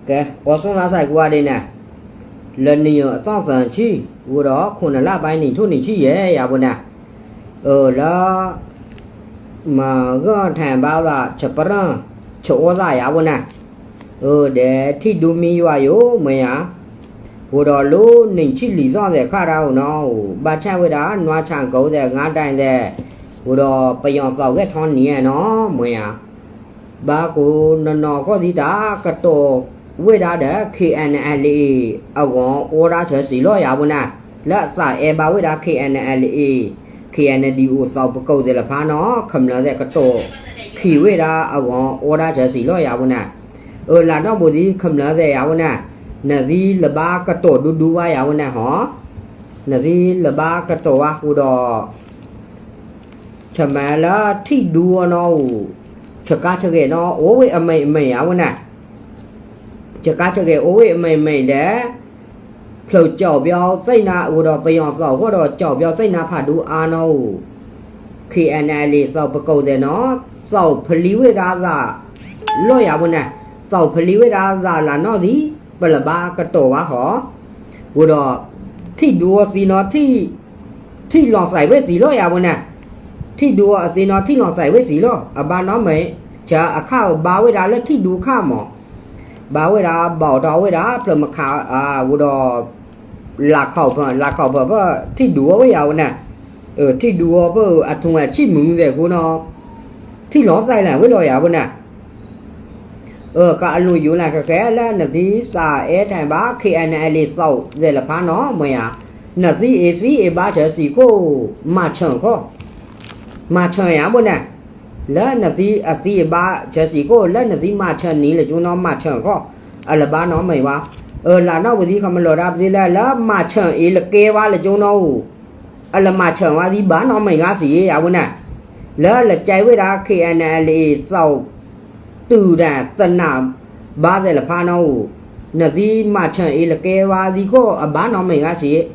ကဲ အိၣ်ဆိးနါစဲးကွၢ်ဒ်န့ၣ် လၢနံၣ်အသီသၢဆံ ဃိဒီးခိၣ်နၢ်လါဘၣ်နံၣ်ထိၣ်နံၣ်ဆံယဲၢ်ယၤပူၤန့ၣ် အၢ လၢ မၤဂီၢ်ထဲဘၣ်သး ဆပရၢၣ် ဆအိၣ်သးယၤပူၤန့ၣ် အၢ ဒီးထံၣ်ဒူမံယွၤယိာ်မ့ၢ်ယၤ ဃိဒီးလၢနံၣ်ဆံလံာ်သီၣ်သဲးခါတၢ်အိၣ်နီၤ ဘၣ်ဆၣ်ဝဲဒၣ် နွါဆၣ်ကိးသဲး ငါးဒိုင်သဲး ဃိဒီးပယီၤသီၣ်ဂဲၤထီၣ်နံၤနီၤမ့ၢ်ယၤ ဘၣ်ကိးနီၢ်နီၢ်ကီၢ်သံတၢ် ကတိၤဝဲဒၣ်ဒီး KNLA အဂီၢ်အိၣ်ဒၣ်ဆၢစံးလီၤယၤပူၤန့ၣ် လၢအသးအဲၣ်ဘၣ်ဝဲဒၣ် KNLA KNDO သီၣ်ပကိးသဲးလၢဖးနီၤ ခမျၢၢ်သဲးကတိၤခံဝဲဒၣ်အဂီၢ်အိၣ်ဒၣ်ဆၢစံးလီၤယၤပူၤန့ၣ် အၢ လၢနီၢ်ပူၤသံခမျၢၢ်သဲးယၤပူၤန့ၣ် နသံလၢဘၣ်ကတိၤဒူဒူဘၣ်ယၤပူၤန့ၣ်ဟီ နသံလၢဘၣ်ကတိၤဘၣ်ဃိဒီး ဆမးလၢထံၣ်ဒူအီၤနီၢ်အိၣ် ဆကါဆဂဲၤနီၢ်အိၣ်ဝဲအမဲာ်အမဲာ်ယၤဝဲန့ၣ် ဆကါဆဂဲၤအိၣ်ဝဲအမဲာ်အမဲာ်ဒီး ဖျိကၠီၣ်ပၠီသ့ၣ်နါအိၣ်ဒီးပယီၤသီၣ်ဃိဒီးကၠီၣ်ပၠီသ့ၣ်နါဖးဒူအါနီၢ်အိၣ် KNLA သီၣ်ပကိးသဲးနီၢ် သီၣ်ဖလံဝဲဒၣ်သး လီၤယၤဝဲန့ၣ် သီၣ်ဖလံဝဲဒၣ်သးလၢနီၢ်သံ ပလၢဘၣ်ကတိၤဘၣ်ဃီ ဃိဒီး ထံၣ်ဒူအီၤသံနီၢ် ထံၣ်လီၤသးဝဲသံလီၤယၤဝဲန့ၣ် ထံၣ်ဒူအီၤအသံနီၢ် ထံၣ်လီၤသးဝဲသံလီၤ အဘၣ်နီတမံၤ ဆၢအခါဘၣ်ဝဲဒၣ်လၢထံၣ်ဒူခါမး ဘၣ်ဝဲဒၣ်ဘၣ်အီၤဒီးဝဲဒၣ် ဖျၢၣ်မခး ဃိဒီး လၢခီၣ်ဖၢၣ် လၢခီၣ်ဖၢၣ်ဖၢၣ် ထံၣ်ဒူအီၤဝဲယၤဝဲန့ၣ် ထံၣ်ဒူအီၤဖၢၣ်အထူၣ်အဆံၣ်မုၢ်သဲးဃိနီၢ် ထံၣ်လီၤသးလဲၣ်ဝဲလီၤယၤဝဲန့ၣ် အၢ ကးအလူၤယူၤလၢကကဲလၢနသံသးအဲၣ်ထဲဘၣ် KNLA သီၣ်သဲးလၢဖးနီၢ်မ့ၢ်ဧါ, နသံအ့ၣ်သံအ့ၣ်ဘၣ်ဆၢစံၣ်ခိၣ် မၤဆၢၣ်ခီၣ်, မၤဆၢၣ်ယၤဘိန့ၣ်, လၢနသံအသံအ့ၣ်ဘၣ်ဆၢစံၣ်ခိၣ် လၢနသံမၤဆၢၣ်နံၤလၢကၠိနီၢ် မၤဆၢၣ်ခီၣ်, အလၢဘၣ်နီတမံၤဘၣ်, အၢ လၢနီၢ်ပူၤသံခီမလိာ်တၢ်ပသံလၢ လၢမၤဆၢၣ်အ့ၣ်လၢကဲဘၣ်လၢကၠိနီၢ်အိၣ် အလၢမၤဆၢၣ်ဝဲသံဘၣ်နီတမံၤဂၤစံးယၤဝဲန့ၣ်, လၢလၢကဲဝဲဒၣ် KNLA သီၣ် တုၤဒၣ်သနၢၣ်ဘၣ်သဲးလၢဖးနီၢ်အိၣ်, နသံမၤဆၢၣ်အ့ၣ်လၢကဲဝဲသံခိၣ်အဘၣ်နီတမံၤဂၤစံး,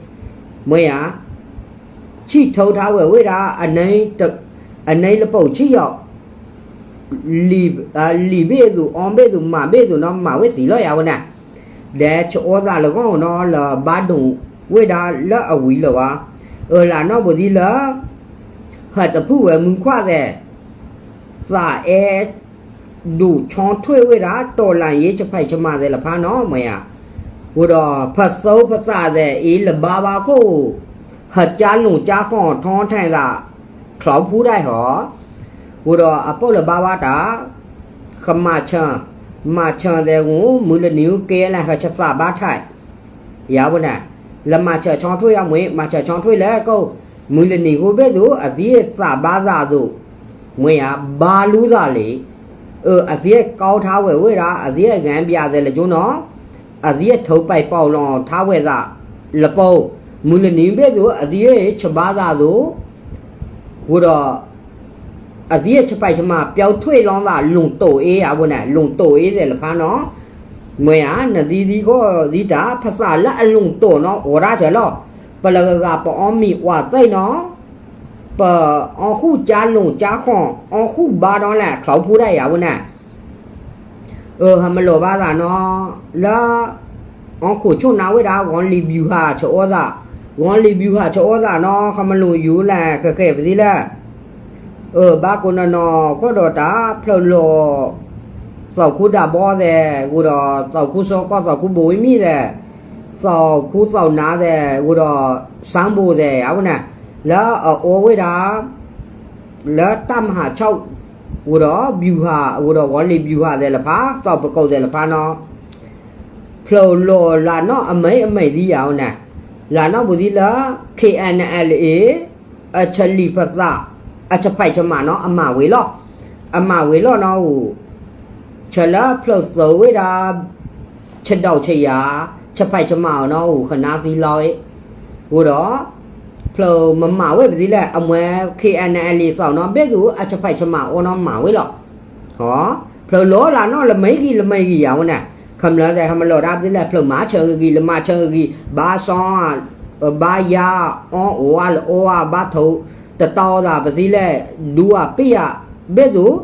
မ့ၢ်ဧါ, ဆံၣ်ထီထါဝဲဝဲဒၣ် အနံလပိာ်ဆံယီၤ လံာ်ဘ့ၣ်သိး အီဘ့ၣ်သိး မၤဘ့ၣ်သိးနီၢ် မၤဝဲသံလီၤယၤဝဲန့ၣ်, ဒီးဆၢအိၣ်သးလၢဂီၢ်နီၢ်လၢဘၣ်ဒိဝဲဒၣ်လၢအဝံၤလၢၤဘၣ်, အၢ လၢနီၢ်ပူၤသံလၢ ဟဲတဖုဝဲမုၢ်ခွါသဲး သးအဲၣ် ဒိၣ်ဆီထွဲဝဲဒၣ် တီၢ်လၢ်ယ့ၣ်ဆဖံးဆမးသဲးလၢဖးနီၢ်မ့ၢ်ဧါ, ဃိဒီး ဖသီဖသးသဲးအ့ၣ်လၢဘါဘၣ်ခိၣ် ဟဲကၠါလူၢ်ကၠါဃီၣ်ထီထဲသး ချီဖူဒၣ်ဟီ, ဃိဒီးအပီၣ်လၢဘါဘၣ်တၢ် ကမၤဆၢၣ်, မၤဆၢၣ်သဲးဂိၢ် မုၢ်လၢနံၤကဲလၢဟဲဆသးဘၣ်ထဲ ယၤဝဲန့ၣ်, လၢမၤဆၢၣ်ဆီထွဲယၤမ့ၢ် မၤဆၢၣ်ဆီထွဲလၢကီၢ် မုၢ်လၢနံၤဃိဘ့ၣ်သိး အသံသးဘၣ်သးသိး, မ့ၢ်ဧါ ဘါလူသးလံ, အၢ အသံကီထါဝဲဝဲဒၣ် အသံဂၤဘၣ်သဲးလၢကၠိနီၢ်, အသံထိးပာ်ပီၣ်လီၤထါဝဲသး လပီၢ်, မုၢ်လၢနံၤဘ့ၣ်သိး အသံဆဘါသးသိး, ဃိဒီး အသံဆဖံးဆမး ပျီထွဲလီၤသး လူၢ်တိာ်အ့ၣ်ယၤဝဲန့ၣ် လူၢ်တိာ်အ့ၣ်သဲးလၢဖးနီၢ်, မ့ၢ်ဧါ နသံသံကီၢ်သံတၢ် ဖသးလၢအလူၢ်တိာ်နီၢ် အိၣ်ဒၣ်စၢၤလီၤ, ပလၢဂၤဂၤပအီၣ်မ့ၤအီၣ်သ့ၣ်နီၢ်, ပအီၣ်ဃုာ်ကၠါလူၢ်ကၠါဃီၣ် အီၣ်ဃုာ်ဘါဒီးလဲၣ် ချီဖူဒၣ်ယၤဝဲန့ၣ် အၢ ဟဲမလိာ်ဘၣ်သးနီၢ်, လၢ အီခိၣ်ဆိၣ်နါဝဲဒၣ် ဂီၤလံၤဘျူၤဟးဆၢအိၣ်သး, ဂီၤလံၤဘျူၤဟးဆၢအိၣ်သးနီၢ် ခီမလူၤယူၤလဲၣ် ဃဲးဃဲးပသံလဲၣ်, အၢ ဘၣ်ကိးနီၢ်နီၢ် ခိၣ်ဒီးတၢ်ဖျၢၣ်လီၤ သီၣ်ခူဒၣ်ဘီသဲး ဃိဒီး သီၣ်ခူစီၤကီၢ် သီၣ်ခူဘိဝံမံသဲး, သီၣ်ခူသီၣ်နါသဲး ဃိဒီး စၣ်ဘိသဲး အဝဲန့ၣ် လၢအအိၣ်ဝဲဒၣ် လၢတၢ်မၤဟးဆီၣ် ဃိဒီး ဘျူၤဟး ဃိဒီး ဂီၤလံၤဘျူၤဟးသဲးလၢဖး သီၣ်ပကိးသဲးလၢဖးနီၢ်, ဖျၢၣ်လီၤလၢနီၢ်အမဲာ်အမဲာ်သံယၤဝဲန့ၣ်, လၢနီၢ်ပူၤသံလၢ KNLA အဆလံာ်ပသး အဆဖံးဆမးနီၢ် အမၤဝံၤလီၤ, အမၤဝံၤလီၤနီၢ်အိၣ်, ဆၢလၢဖျၢၣ်သၢဝဲဒၣ် ဆဒိၣ်ဆယၤ ဆဖံးဆမးအီၤနီၢ်အိၣ် ကနါသံလီၤအံၤ, ဃိဒီး ဖျၢၣ်မမၤဝဲပသံလဲၣ် အမွဲ KNLA သီၣ်နီၢ် ဘ့ၣ်သိး အဆဖံးဆမးအီၤနီၢ်မၤဝဲလီၤ, ဖျၢၣ်လီၤလၢနီၢ်လၢမဲာ်ဂံၢ်လၢမဲာ်ဂံၢ်ယၤဝဲန့ၣ်, ခမျၢၣ်သဲး ဟဲမလိာ်တၢ်ပသံလဲၣ် ဖျၢၣ်မၤဆၢဂံၢ်လၢမၤဆၢဂံၢ် ဘါစီ ဘါယါ အီၣ်အိၣ်အါလၢအိၣ်အါ ဘါထိၣ်တတီသးပသံလဲၣ် ဒူအပ့ၢ်ယၤ ဘ့ၣ်သိး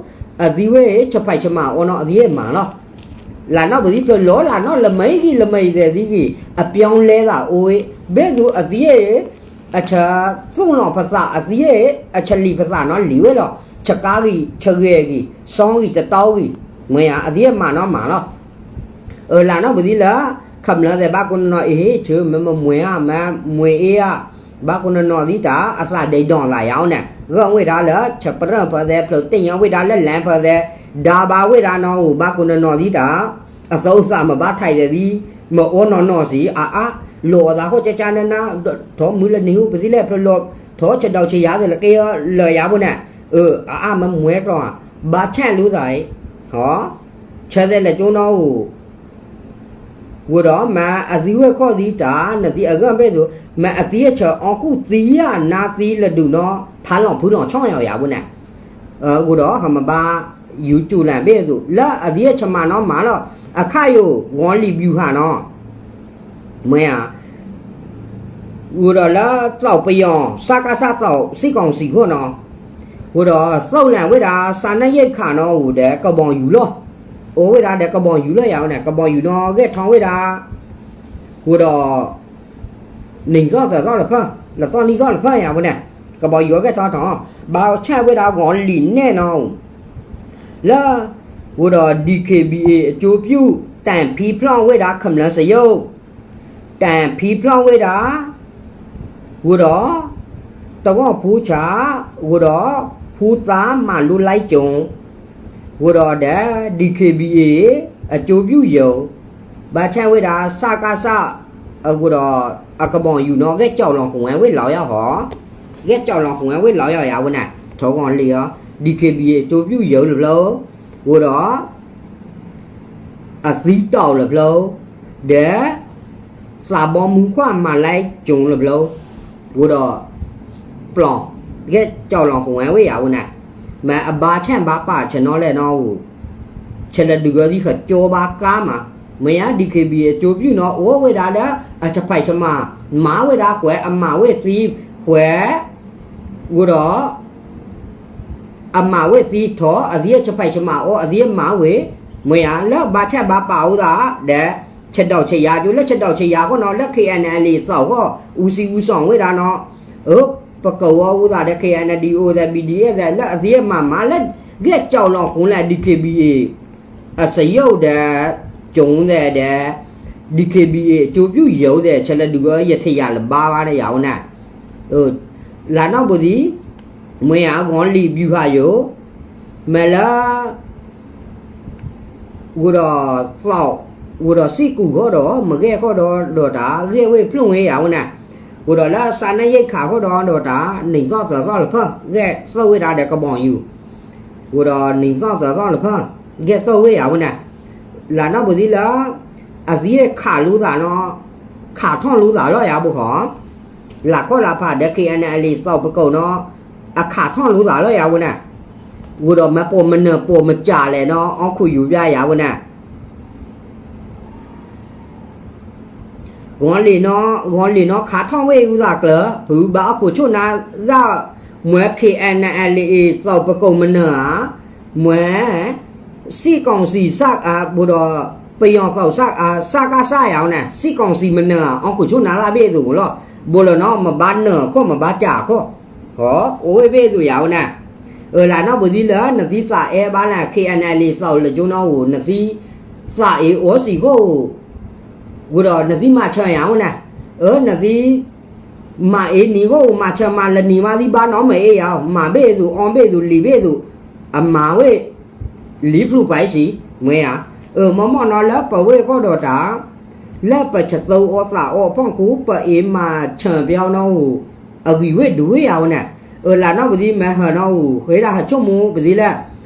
အသံဝဲ ဆဖံးဆမးအီၤနီၢ် အသံမၤလီၤ, လၢနီၣ်ပူၤသံဖျၢၣ်လီၤ လၢနီၣ်လၢမ့ၢ်ဂံၢ်လၢမ့ၢ်အံၤသဲးသံဂံၢ် အပျီလဲသးအိၣ်ဝဲ ဘ့ၣ်သိးအသံ အဆၢသူၣ်လီၤပသးအသံ အဆၢလံာ်ပသးနီၣ်လံာ်ဝဲလီၤ ဆၢကါဂံၢ် ဆၢဂဲၤဂံၢ် စီဂံၢ် တတီဂံၢ် မ့ၢ်ဧါ အသံမၤနီၣ်မၤလီၤ အၢ လၢနီၣ်ပူၤသံလၢ ခမျၢၢ်သဲးဘၣ်ကိးနီၢ်နီၢ်အံၤ ဆၢမ့ၢ်မမှဲဧါ မမှဲအ့ဧါ ဘၣ်ကိးနီၢ်နီၢ်သံတၢ် အသးဒ့ဒိးသးယါအိၣ်န့ၣ် ဂၢၢ်ဝဲဒၣ်လၢ ဆၢပရၢၢ်ဖၢသဲး ဖျၢၣ်တ့ၢ်ညီဝဲဒၣ်လၢ လဲဖၢသဲး ဒါဘၣ်ဝဲဒၣ်နီၣ်အိၣ် ဘၣ်ကိးနီၢ်နီၢ်သံတၢ် အသီသးမၤဘၣ်ထဲးသဲးသံ မၤအိၣ်နီၢ်နီၢ်စံး အါအါ လိာ်အသးဃိၣ်ကၠၢကၠၢနၢနၢ ထီၣ်မုၢ်လၢနံၤဟူပသံလဲၣ် ဖျၢၣ်လီၤ ထီၣ်ဆဒိးဆယါသဲးလၢက့ၤလၢယါဘိန့ၣ် အၢ အါအါမ့ၢ်မွဲကျီၢ် ဘၣ်ဆဲးလူသးအံၤ ဟီ ဆၢသဲးလဲၤကၠိနီၣ်အိၣ် ဝံၤဒီး မ့ၢ်အသံဝဲခီၣ်သံတၢ် နသံအဂၢၢ်ဘ့ၣ်သိး မ့ၢ်အသံအဆၢအီၣ်ဃုာ်သံယါနါသံလၢဒုးနီၣ် ဖးလီၤဖုလီၤဆီၣ်ယါဘိန့ၣ် ဝံၤဒီး ဟမ့ၢ်ဘၣ် ယူၤစူၤလဲၣ်ဘ့ၣ်သိး လၢအသံအဆၢမၤနီၣ်မၤလီၤ အခါယိာ် ဂီၤလံာ်ဘျုးဟးနီၣ် မ့ၢ်ဧါ ဝံၤဒီးလၢသီၣ်ပယီၤ စကစ သီၣ်စ့ၢ်ကီးစံးခိၣ်နီၣ် ဝံၤဒီးသိၣ်လဲၣ်ဝဲဒၣ် စးနၢၣ်ယဲၢ်ခးနီၣ် အိၣ်ဒီးကဘီယူၤလီၤ အိၣ်ဝဲဒၣ်ဒီးကဘီယူၤလီၤယါဝဲန့ၣ် ကဘီယူၤနီၣ်ဂဲၤထီၣ်ဝဲဒၣ် ဝံၤဒီး နံၤသီၣ်သၢသီၣ်လၢဖၢ လၢသီၣ်နံၤသီၣ်လၢဖၢယါဝဲန့ၣ် ကဘီယူၤအဂဲၤထီၣ်ထီၣ် ဘၣ်ဆဲးဝဲဒၣ်ဂီၤလံာ်နဲၣ်နီၣ် လၢ ဝံၤဒီး DKBA အကၠိပျူၣ် တၢ်ဖံးဖျီၣ်ဝဲဒၣ် ခမျၢၢ်စယိၣ် တၢ်ဖံးဖျီၣ်ဝဲဒၣ် ဝံၤဒီး တဂီၢ်ဖူဆး ဝံၤဒီး ဖူသးမၤလူလါကၠိ ဝံၤဒီးဒီး DKBA အကၠိပျူၣ်ယိၤ ဘၣ်ဆဲးဝဲဒၣ် စကစ အဝံၤဒီး အကဘီယူၤနီၣ် ဂဲၤကၠီလီၤဃုာ်ဝဲလီၤယါဟီ ဂဲၤကၠီလီၤဃုာ်ဝဲလီၤယါယါဝဲန့ၣ် ထီၣ်ဂီၤလံာ်အီၤ DKBA အကၠိပျူၣ်ယိၤလၢဖျိ ဝံၤဒီး အသံတီၢ်လၢဖျိ ဒီး သးဘီမူခွါမၤလါကၠိလၢဖျိ ဝံၤဒီး ပျီၢ် ဂဲၤကၠီလီၤဃုာ်ဝဲယါဝဲန့ၣ် မ့ၢ်အဘၣ်ဆဲးဘၣ်ပာ်ဆၢနီၣ်လဲၣ်နီၣ် ဆၢလၢဒုးဂၢၢ်သံဃၢၤကၠိဘၣ်ကါမး မ့ၢ်ဧါ DKBA အကၠိပျူၣ်နီၣ် အိၣ်ဝဲဒၣ်ဒီး အဆဖံးဆမၤ မၤဝဲဒၣ်ဃဲ အမၤဝဲသံဃဲ ဝံၤဒီး အမၤဝဲသံထီၣ် အသံအဆဖံးဆမၤအီၤ အသံအမၤဝဲ မ့ၢ်ဧါ လၢဘၣ်ဆဲးဘၣ်ပာ်အိၣ်သး ဒီး ဆဒိးဆယါကၠိ လၢဆဒိးဆယါဃိနီၣ် လၢ KNLA သီၣ်ဃိ အူစံအူစီၣ်ဝဲဒၣ်နီၣ် အၢ ပကဝီၤအိၣ်သးဒီး KNDO သဲး BGF သဲး လၢအသံအမၤမၤလၢ ဂဲၤကၠီလီၤဃုာ်လဲၣ် DKBA အစယိၣ်ဒီး ကၠိသဲးဒီး DKBA အကၠိပျူၣ်ယိၤသဲး ဆၢလၢဒုးဂၢၢ် ယထံၣ်ယၤလၢဘါဘၣ်ဒီးယၤဝဲန့ၣ် လၢနီၣ်ပူၤသံ မ့ၢ်ဧါ ဂီၤလံာ်ဘျုးဟးယိၤ မ့ၢ်လၢ ဝံၤဒီးသီၣ် ဝံၤဒီးစ့ၢ်ကူၤဃီဒီး မ့ၢ်ဂဲၤဃီဒီး ဒီးတၢ်ဂဲၤဝဲဖျိဝဲယၤဝဲန့ၣ် ဝံၤဒီးလၢစးနၢၣ်ယဲၢ်ခးဃီဒီး ဒီးတၢ် နံၤသီၣ်သၢသီၣ်လၢဖၢ ဂဲၤသိၣ်ဝဲဒၣ်ဒီးကဘီယူၤ ဝံၤဒီးနံၤသီၣ်သၢသီၣ်လၢဖၢ ဂဲၤသိၣ်ဝဲယၤဝဲန့ၣ် လၢနီၣ်ပူၤသံလၢ အသံခးလူသးနီၣ် ခးထီၣ်လူသးလီၤယၤဘိဃီ လၢခီၣ်လၢဖးဒီး KNLA သီၣ်ပကိးနီၣ် အခးထီၣ်လူသးလီၤယၤဝဲန့ၣ် ဝံၤဒီးမ့ၢ်ပိာ်မနၢၤပိာ်မကးလဲၣ်နီၣ် အီၣ်ခိၣ်ယူၤဘၣ်ယၤဝဲန့ၣ် ဂီၤလံာ်နီၣ် ဂီၤလံာ်နီၣ် ခးထီၣ်ဝဲအူသးကျၢၤ ဖုဘၣ်အီၣ်ခိၣ်ဆိၣ်နါသၣ် မ့ၢ် KNLA သီၣ်ပကိးမနၢၤဧါ မ့ၢ် စ့ၢ်ကီးစံး ဘိဒီး ပယီၤသီၣ် စကစ ယၤဝဲန့ၣ် စ့ၢ်ကီးစံးမနၢၤဧါ အီၣ်ခိၣ်ဆိၣ်နါသၣ်ဘ့ၣ်အသိးလီၤ ဘိလီၤနီၣ် မ့ၢ်ဘၣ်နၢၤခိၣ် မ့ၢ်ဘၣ်ကးခိၣ် ဟီ အိၣ်ဝဲဘ့ၣ်အသိးယၤဝဲန့ၣ် အၢ လၢနီၣ်ပူၤသံလၢ နသံသးအဲၣ်ဘၣ်န့ၣ် KNLA သီၣ်လၢကၠိနီၣ်ဧိၤ နသံသးအ့ၣ်အိၣ်စံးခိၣ် ဝံၤဒီးနသံမၤဆၢယၤဝဲန့ၣ် အၢ နသံ မၤအ့ၣ်နံၤဂီၢ်အိၣ် မၤဆၢမၤလၢနံၤမးသံဘၣ်နီၣ် မ့ၢ်အ့ၣ်ယၤ မၤဘ့ၣ်အသိး အီၣ်ဘ့ၣ်အသိး လံၤဘ့ၣ်အသိး အမၤဝဲ လံၤဖျိပှၤစံး မ့ၢ်ဧါ အၢ မ့ၢ်မ့ၢ်နီၣ်လၢပဝဲကီၢ်ဒီးတၢ် လၢပဆသူအီၤသးအီၤအဖီခိၣ် ပအ့ၣ်မၤဆၢပျီနီၣ်ဧိၤ အဂံၢ်ဝဲဒုးဝဲယၤဝဲန့ၣ် အၢ လၢနီၣ်ပူၤသံမ့ၢ်ဟၢၤနီၣ်ဧိၤ ဃ့ဒၣ်ဟးဆိကမိၣ်ပသံလဲၣ်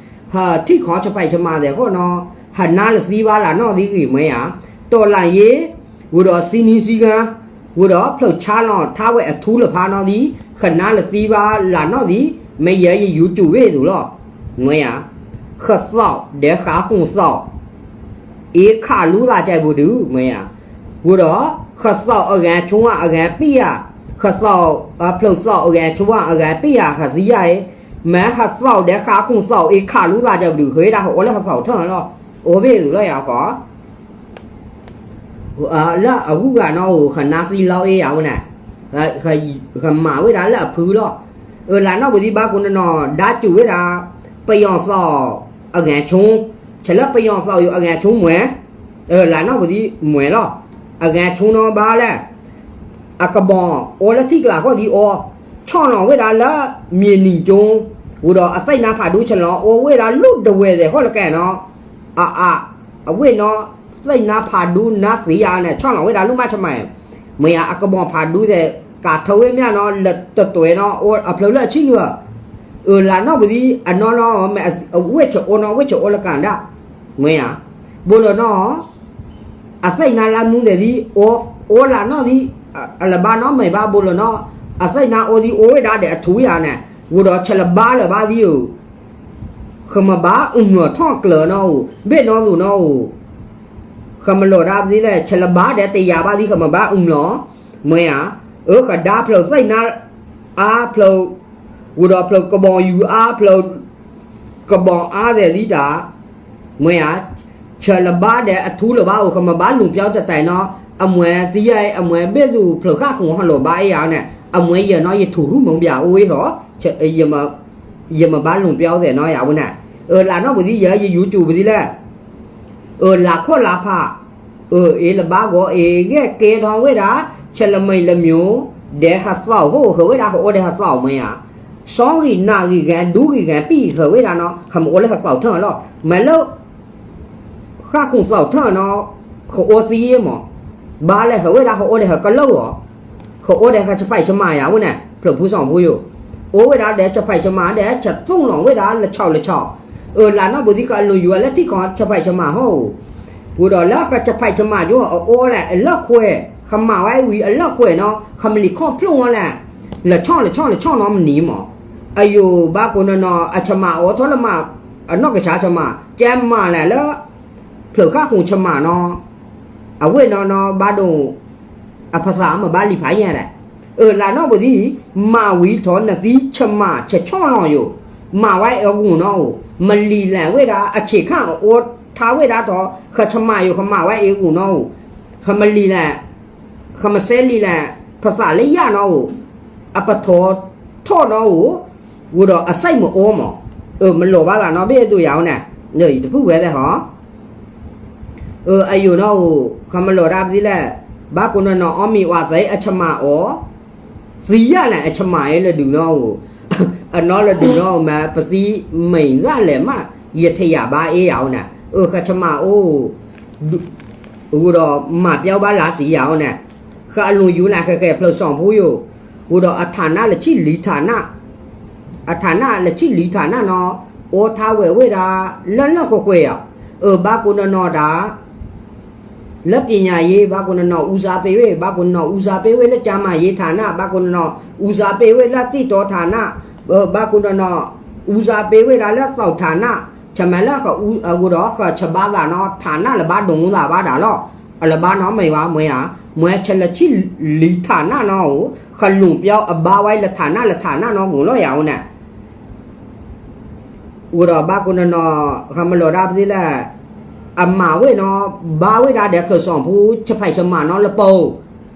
ဟးထံၣ်ခီဆဖံးဆမၤသဲးဃိၣ်နီၣ် ဟးနါလၢသံဘၣ်လၢနီၣ်သံဂ့ၤ မ့ၢ်ဧါ တီၢ်လၢယ့ ဝံၤဒီးစံနံစံဂၤ ဝံၤဒီးဖျၢၣ်ဆါလီၤထါဝဲအထူလၢဖးနီၣ်သံ ဟးနါလၢသံဘၣ်လၢနီၣ်သံ မ့ၢ်ယဲယယူၤတူာ်ဝဲအသိးလီၤ မ့ၢ်ဧါ ဃသီၣ်ဒီးဃးဃုာ်သီၣ် အ့ၣ်ခးလူသးကဲပူၤဒုး မ့ၢ်ဧါ ဝံၤဒီး ဃသီၣ်အဂၤဆိအဂၤပ့ၢ်ဧါ ဃသီၣ် ဖျၢၣ်သီၣ်အဂၤဆိအဂၤပ့ၢ်ဧါ ဃသံယါအံၤ မ့ၢ်ဃသီၣ်ဒီးဃးဃုာ်သီၣ်အ့ၣ်ခးလူသးကဲပူၤဒုး ဃ့ဒၣ်ဟးအိၣ်လၢဃသီၣ်ထၢၣ်လီၤ အိၣ်ဘ့ၣ်အသိးလီၤယၤဃီ လၢအဂုၤဂၤနီၣ်ဧိၤ ဃနါသံလီၤအ့ယၤဝဲန့ၣ်, ဃမၤဝဲဒၣ်လၢအဖုလီၤ. အၢ လၢနီၣ်ပူၤသံဘၣ်ကိးနီၢ်နီၢ် ဒါစူၤဝဲဒၣ် ပယီၤသီၣ်အဂဲၤဆိ, ဆဲးလၢပယီၤသီၣ်ယိၤအဂဲၤဆိမှဲ, လၢနီၣ်ပူၤသံမှဲလီၤ. အဂဲၤဆိနီၣ်ဘၣ်လဲၣ် အကဘီၣ်အိၣ်လၢထံကျါဃီၣ်သံအိၣ်, ဆီၣ်လီၤဝဲဒၣ်လၢမ့ၢ်နံၤကၠိ, ဝံၤဒီးအသ့ၣ်နါဖးဒူဆလီၤအိၣ်ဝဲဒၣ်လူၢ်ဒဝဲၢ်သဲးဃီၣ်လၢကဲနီၣ်, အအ, အဝဲနီၣ် သ့ၣ်နါဖးဒူနါသံယၤန့ၣ် ဆီၣ်လီၤဝဲဒၣ်လူၢ်မးဆမး, မ့ၢ်ဧါ အကဘီၣ်ဖးဒူသဲး ကးထီဝဲမ့ၢ်နီၣ် လၢတတွဲနီၣ် အိၣ်အဖျိလၢအဆံယွၤ, အၢ လၢနီၣ်ပူၤသံ အနီၣ်နီၣ် မ့ၢ်အဝဲၢ်ဆၢအိၣ်နီၣ် ဝဲၢ်ဆၢအိၣ်လၢကၤဒၣ်, မ့ၢ်ဧါ, ဘိလီၤနီၣ် အသ့ၣ်နါလၢမူသဲးသံ အိၣ်လၢနီၣ်သံ, အလၢဘၣ်နီၣ်မ့ၢ်ဘၣ်ဘိလီၤနီၣ်, အသ့ၣ်နါအိၣ်သံအိၣ်ဝဲဒၣ်ဒီးအထူယၤန့ၣ်, ဝံၤဒီးဆဲးလၢဘၣ်လၢၤဘၣ်သံဧိၤ, ဃမၤဘၣ်အုၣ်မၢၢ်ထီၣ်ကျၢၤနီၣ်ဧိၤ ဘ့ၣ်နီၣ်သိးနီၣ်ဧိၤ, ဃမၤလိာ်ဒၣ်ပသံလဲၣ် ဆဲးလၢဘၣ်ဒီးတယာ်ဘၣ်သံ ဃမၤဘၣ်အုၣ်မၢၢ်, မ့ၢ်ဧါ, အၢ ဃဒါဖျၢၣ်သ့ၣ်နါအါဖျၢၣ်, ဝံၤဒီးဖျၢၣ်ကဘီယူၤအါဖျၢၣ် ကဘီအါသဲးသံတၢ်, မ့ၢ်ဧါ, ဆဲးလၢဘၣ်ဒီးအထူလၢၤဘၣ်ဧိၤ ဃမၤဘၣ်လူၤပျီတတဲာ်နီၣ်, အမွဲသံယါအံၤ အမွဲဘ့ၣ်သူၣ်ဖျၢၣ်ဃၣ်ဃုာ်ဟီၣ်လိာ်ဘၣ်အ့ယၤန့ၣ် အမွဲယဲၢ်နီၣ် ယထူရူၢ်မုၢ်ဘၣ်အိၣ်အ့ဟီ, ယမၤဘၣ်လူၤပျီသဲးနီၣ်ယၤဝဲန့ၣ်, အၢ လၢနီၣ်ပူၤသံယဲၢ် ယယူၤစူၤပူၤသံလဲၣ် အၢ လၤခိၣ်လၤဖး, အၢ အ့လၢဘၣ်ဂီၤအ့ ဂဲၢ်ကဲထီၣ်ဝဲဒၣ် ဆဲးလၢမံၤလၢမၠိၤ, ဒီးဟသီၣ်ဟိၣ် ဃုာ်ဝဲဒၣ် ဃုာ်အိၣ်ဒီးဟသီၣ်မ့ၢ်ဧါ, စီဂံၢ်နၤဂံၢ်ဂဲၤ ဒူဂံၢ်ဂဲၤပံၣ် ဃုာ်ဝဲဒၣ်နီၣ် ဃုာ်အိၣ်လၢဟသီၣ်ထၢၣ်လီၤ, မ့ၢ်လၢ ဃၣ်ဃုာ်သီၣ်ထၢၣ်နီၣ်, ဃုာ်အိၣ်သံမး, ဘၣ်လဲၣ် ဃုာ်ဝဲဒၣ် ဃုာ်အိၣ်ဒီးဟကလၢၢ်ဧိၤ, ဃုာ်အိၣ်ဒီးဟဆဖံးဆမးယၤဝဲန့ၣ် ဖျၢၣ်ဖူစီၣ်ဖူယိာ်, အိၣ်ဝဲဒၣ်ဒီးဆဖံးဆမးဒီး ဆသူၣ်လီၤဝဲဒၣ်လၢဆီလၢဆီ, အၢ လၢနီၣ်ပူၤသံ ဃအလူၤယူၤဝဲလၢထံကီၢ်ဆဖံးဆမးဟီၣ်ဧိၤ, ဝံၤဒီးလၢဃဆဖံးဆမးယိၤအအိၣ်လဲၣ် အလၢၢ်ဃဲၤ, ဃမၤဝဲဝံၤအလၢၢ်ဃဲၤနီၣ် ဃမလံၤခီၣ်ဖျိၣ်ဝဲလဲၣ်, လၢဆီလၢဆီလၢဆီနီၣ်မနံၤမး, အယိာ်ဘၣ်ကိးနီၢ်နီၢ် အဆမးအိၣ်ထီၣ်လၢမး အနီၢ်ကစၢ်ဆမး ကဲမၤလဲၣ်လၢ ဖျၢၣ်ဃၣ်ဃုာ်ဆမးနီၣ်, အဝဲၢ်နီၣ်နီၣ် ဘၣ်ဒိ အဖသးမ့ၢ်ဘၣ်လံာ်ဖးယဲၢ်ဒဲး, အၢ လၢနီၣ်ပူၤသံ မၤဝံၤထီၣ်နသံဆမးဆဆီၣ်လီၤယိာ်, မၤဝဲအဂီၢ်နီၣ်ဧိၤ, မလံၤလဲၣ်ဝဲဒၣ် အဆံးခါအအိၣ်ထါဝဲဒၣ်ထီၣ် ဃဆမးယိာ် ဃမၤဝဲအဂီၢ်နီၣ်ဧိၤ, ဃမလံၤလဲၣ် ဃမစဲလံၤလဲၣ် ဖသးလၢယၢ်နီၣ်ဧိၤ, အပထိးထီၣ်နီၣ်ဧိၤ, ဝံၤဒီးအစဲးမ့ၢ်အိၣ်မး, အၢ မလိာ်ဘၣ်သးနီၣ်ဘ့ၣ်အသိးယၤအိၣ်န့ၣ်, ယတဖုၣ်ဝဲသ့ၣ်ဟီ အၢ အယိာ်နီၣ်ဧိၤ ဃမလိာ်ဒၣ်ပသံလဲၣ်, ဘၣ်ကိးနီၢ်နီၢ်အီၣ်မံၤဝးသဲအဆမးအီၤ, သံယၢ်န့ၣ် အဆမးအံၤလၢဒုးနီၣ်ဧိၤ, အနီၣ်လၢဒုးနီၣ်ဧိၤ မ့ၢ်ပသံမံၤဂၣ်လဲၣ်မး, ယထံၣ်ယၤဘၣ်အ့ယၤအိၣ်န့ၣ်, အၢ ဃဆမးအိၣ် ဝံၤဒီးမၤပျီဘၣ်လါစံယၤအိၣ်န့ၣ်, ဃအလူၤယူၤန့ၣ် ဃဲဃဲဖျၢၣ်စီၣ်ဖူယိာ်, ဝံၤဒီးအထးနးလၢဆံလံၤထးနး, အထးနးလၢဆံလံၤထးနးနီၣ်, အိၣ်ထါဝဲၤဝဲဒၣ် လၢလၢၢ်ဃဲၤဃဲၤဧါ, အၢ ဘၣ်ကိးနီၢ်နီၢ်တၢ် လၢပညာရေး ဘၣ်ကိးနီၢ်နီၢ် ဦးစားပေးဝဲ, ဘၣ်ကိးနီၢ်နီၢ် ဦးစားပေးဝဲလၢ ကျန်းမာရေးဌာန, ဘၣ်ကိးနီၢ်နီၢ် ဦးစားပေးဝဲလၢ သစ်တောဌာန, ဘၣ်ကိးနီၢ်နီၢ် ဦးစားပေးဝဲဒၣ်လၢ သီၣ်ဌာန, ဆမးလၢ အဃိဒီး ဃဆဘါသးနီၣ် ဌာနလၢဘၣ်ဒိဝဲသးဘၣ်ဒၣ်လီၤ, အလၢဘၣ်နီၣ်မ့ၢ်ဘၣ်မ့ၢ်ဧါ, မ့ၢ်ဆဲးလၢဆံလံၤဌာနနီၣ်ဧိၤ, ဃလူၤပျီအဘါဝဲလၢ ဌာနလၢ ဌာနနီၣ်ဂိၢ်လီၤယၤအိၣ်န့ၣ် ဝံၤဒီးဘၣ်ကိးနီၢ်နီၢ် ဃမလိာ်ဒၣ်ပသံလဲၣ်, အမၤဝဲနီၣ် ဘါဝဲဒၣ်ဒီးဖျၢၣ်စီၣ်ဖူ ဆဖံးဆမးနီၣ်လၢပအိၣ်,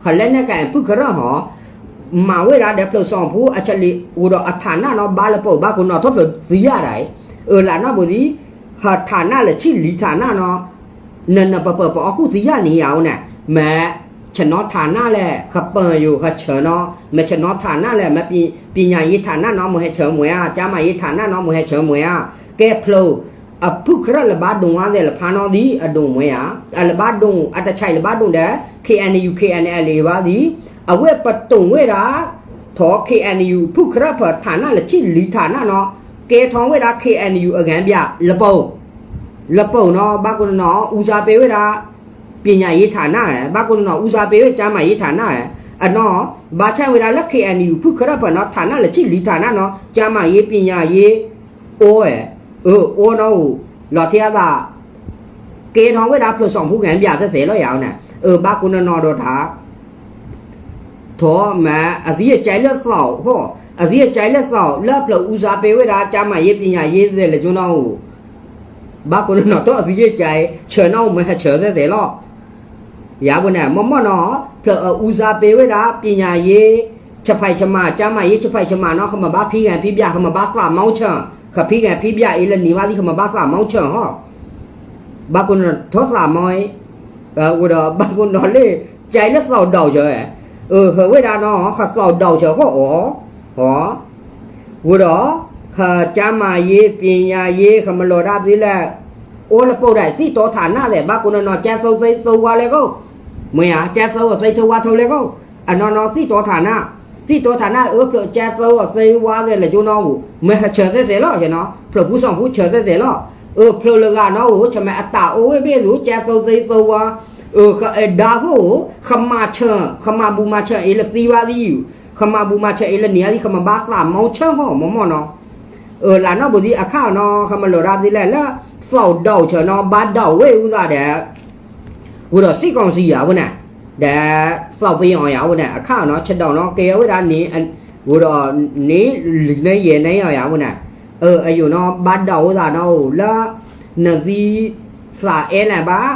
ဃလဲၣ်န့ၣ်ကဲဖုၣ်ကရၢၢ်ဟီ, မၤဝဲဒၣ်ဒီးဖျၢၣ်စီၣ်ဖူ အဆလံ ဝံၤဒီးအထးနးနီၣ် ဘါလၢပအိၣ် ဘၣ်ကိးနီၢ်နီၢ်ထီၣ်ဖျၢၣ်သံယၢ်ဒၣ်အံၤ, အၢ လၢနီၣ်ပူၤသံ ဟၢ ဌာနလၢဆံလံၤ ဌာနနီၣ် နနပပၢၢ်ပအီၣ်ဃုာ်သံယၢ်န့ၣ် ယၤအိၣ်န့ၣ်, မ့ၢ်ဆနီၣ် ဌာနလဲၣ် ဃပၢၢ်ယိာ်ဃဆၢနီၣ်, မ့ၢ်ဆနီၣ် ဌာနလဲၣ် မ့ၢ် ပညာရေးဌာနနီၣ် မ့ၢ်ဟဲဆၢမ့ၢ်ဧါ, ကျန်းမာရေးဌာနနီၣ် မ့ၢ်ဟဲဆၢမ့ၢ်ဧါ, ကဲဖျၢၣ် အဖုၣ်ကရၢၢ်လၢဘၣ်ဒိဝဲသ့ၣ်လၢဖးနီၣ်သံ အဒိၣ်မ့ၢ်ဧါ, အလၢဘၣ်ဒိ အတဆံးလၢဘၣ်ဒိဒီး KNU KNLA ဘၣ်သံ, အဝဲပတိၢ်ဝဲဒၣ် ထီၣ် KNU ဖုၣ်ကရၢၢ်ဖၢၣ် ဌာနလၢဆံလံၤ ဌာနနီၣ်, ကဲထီၣ်ဝဲဒၣ် KNU အဂၤဘၣ် လၢပအိၣ် လၢပအိၣ်နီၣ် ဘၣ်ကိးနီၢ်နီၢ် ဦးစားပေးဝဲဒၣ် ပညာရေး ဌာန, ဘၣ်ကိးနီၢ်နီၢ် ဦးစားပေးဝဲ ကျန်းမာရေးဌာန, အနီၣ် ဘၣ်ဆၣ်ဝဲဒၣ်လၢ KNU ဖုၣ်ကရၢၢ်ဖၢၣ်နီၣ် ဌာနလၢဆံလံၤ ဌာနနီၣ် ကျန်းမာရေး ပညာရေး အိၣ်ဝဲ, အၢ အိၣ်နီၣ်ဧိၤ, လီၤထံအသး ကဲထီၣ်ဝဲဒၣ်ဖျၢၣ်စီၣ်ဖူဂၤဘၣ်သ့ၣ်သ့ၣ်လီၤယၤအိၣ်န့ၣ်, အၢ ဘၣ်ကိးနီၢ်နီၢ်ဒီးတၢ် ထီၣ်မ့ၢ် အသံအကဲလၢသီၣ်ဟီၣ်, အသံအကဲလၢသီၣ် လၢဖျၢၣ် ဦးစားပေးဝဲဒၣ် ကျန်းမာရေး ပညာရေး သ့ၣ်လၢကၠိနီၣ်ဧိၤ, ဘၣ်ကိးနီၢ်နီၢ်ထီၣ်အသံအကဲ ဆၢနီၣ်မ့ၢ်ဟဲဆၢသ့ၣ်သ့ၣ်လီၤ, ယၤပူၤန့ၣ် မ့ၢ်မ့ၢ်နီၤ ဖျၢၣ်အအူစါပ့ၤဝဲဒၣ် ပညာရေး ဆဖၢၣ်ဆမၣ် ကျန်းမာရေး ဆဖၢၣ်ဆမၣ်နီၤ ခမဘါဖံဂၤဖံဘျၣ် ခမဘါသးမီဆၢၣ် ခဖံဂၤဖံဘျၣ်အံၤလၢနံၤဘၣ်သံ ခမဘါသးမီဆၢၣ်ဟီ ဘၣ်ကိးနီၤထီသးမီ ဝဲဒီးဘၣ်ကိးနီၤလၢ ကဲလၢသီၣ်ဒီးဆၢ အဟၢဝဲဒၣ်နီၤ ခသီၣ်ဒီးဆၢဃီအီၤ ဟီ ဝဲဒီး ကျန်းမာရေး ပညာရေး ခမလိာ်ဒၣ်သ့လဲၣ် အိၣ်လၢပှၤဒၣ်သံတီၤထးနးသ့ၣ် ဘၣ်ကိးနီၤနီၤ ကဲသိသ့သိဝါလဲၣ်ကိး မ့ၢ်ဧါ ကဲသိအီၤသ့ထၢဝါထၢလဲၣ်ကိး အနီၢ်နီၢ်သံတီၤထးနး သံတီၤထးနးအၢဖျၢၣ်ကဲသိအီၤသ့ဝါသ့ၣ်လဲၣ်ကၠိနီၤ မ့ၢ်ဟဆၢသ့ၣ်သ့ၣ်လီၤ ဖျၢၣ်ပူၤစီၤပူၤဆၢသ့ၣ်သ့ၣ်လီၤ အၢဖျၢၣ်လၢဂၤနီၤအိၣ် ဆမ့ၢ်အတၢ်အိၣ်ဝဲဘ့ၣ်သူ ကဲသိသ့သိဝါ အၢ ကအဲၣ်ဒါဃိ ခမၤဆၢၣ် ခမၤဘူၣ်မၤဆၢၣ်အံၤလၢသံဝါသံ ခမၤဘူၣ်မၤဆၢၣ်အံၤလၢနံၤအါသံ ခမဘါသးမီဆၢၣ်ဟီ မ့ၢ်မ့ၢ်နီၤ အၢ လၢနီၢ်ပူၤသံအခါနီၤ ခမလိာ်ဒၣ်သ့လဲၣ် လၢသီၣ်ဒီးဆၢနီၤ ဘၣ်ဒီးဝဲအူသးဒီး ဝဲဒီးစံၣ်ကီၢ်စံၣ်ယၤဝဲန့ၣ် ဒီးသီၣ်ပယီၤယၤဝဲန့ၣ် အခါနီၤ ဆဒိၣ်နီၤ ကဲဝဲဒၣ်န့ၣ် ဝဲဒီးန့ၣ် လံာ်န့ၣ်ယဲၢ်န့ၣ်ယၤဝဲန့ၣ် အၢ အယိာ်နီၤ ဘၣ်ဒီးဝဲသးနီၤအိၣ်လၢ နသံသးအဲလၢၤဘၣ်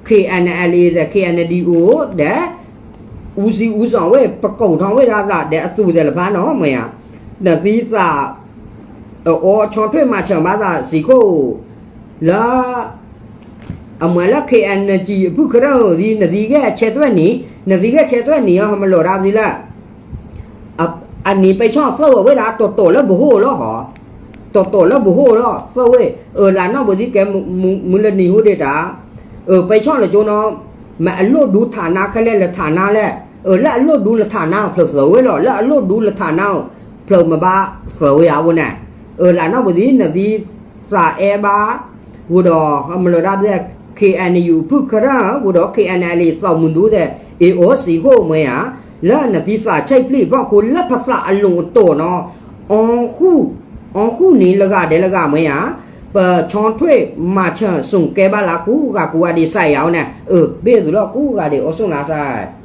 K N L A ဒီး K N D O ဒီး အူစံအူစီၣ်ဝဲ ပကိးထီၣ်ဝဲဒၣ်သး ဒီးအသူးသ့ၣ်လၢၤဖးနီၤ မ့ၢ်ဧါ နသံသး အအီဆီထွဲမၤဆၢၣ်ဘၣ်သးစံးခိၣ် လၢ အမ့ၢ်လၢ K N G အဖုၣ်ကရၢၢ်သံ နသံဂဲၤဆဲးသွဲၣ်နံၤ နသံဂဲၤဆဲးသွဲၣ်နံၤအီၤ ဟမလိာ်ဒၣ်သ့လဲၣ် အနံၤပ့ၤဆီၣ်သၢဝဲဒၣ် တီၢ်တီၢ်လၢပဟိၣ်လီၤဟီ တီၢ်တီၢ်လၢပဟိၣ်လီၤ သၢဝဲ အၢ လၢနီၢ်ပူၤသံကဲ မုၢ်လၢနံၤဟိဒ့တၢ် အၢ ပ့ၤဆီၣ်လၢကၠိနီၤ မ့ၢ်အလိၣ်ဒူထးနါခဲလၢာ်လၢထးနါလဲၣ် အၢ လၢအလိၣ်ဒူလၢထးနါ ဖျၢၣ်သၢဝဲလီၤ လၢအလိၣ်ဒူလၢထးနါ ဖျၢၣ်မဘါသၢဝဲယၤဝဲန့ၣ် အၢ လၢနီၢ်ပူၤသံ နသံသးအဲဘၣ် ဝဲဒီး ဟမလိာ်ဒၣ်သ့ K N U ဖုၣ်ကရၢၢ် ဝဲဒီး K N L A သီၣ်မုၢ်ဒူသ့ၣ် အ့ၣ်အိၣ်စံးခိၣ်မ့ၢ်ဧါ လၢနသံသးဆဲးဖျံးဖီခိၣ်လၢပသးအလိၤအတီၢ်နီၤ အီၣ်ဃူ အီၣ်ဃူန့ၣ်လၢဂၤဒဲးလၢဂၤမ့ၢ်ဧါ ပဆီထွဲမၤဆၢၣ်စိၣ်ကဲဘၣ်လၢကူဂၤကူဂၤဒံးစၢ်ယၤဝဲန့ၣ် အၢ ဘ့ၣ်သုလီၤကူဂၤဒံးအိၣ်ဆိၣ်လၢစၢ်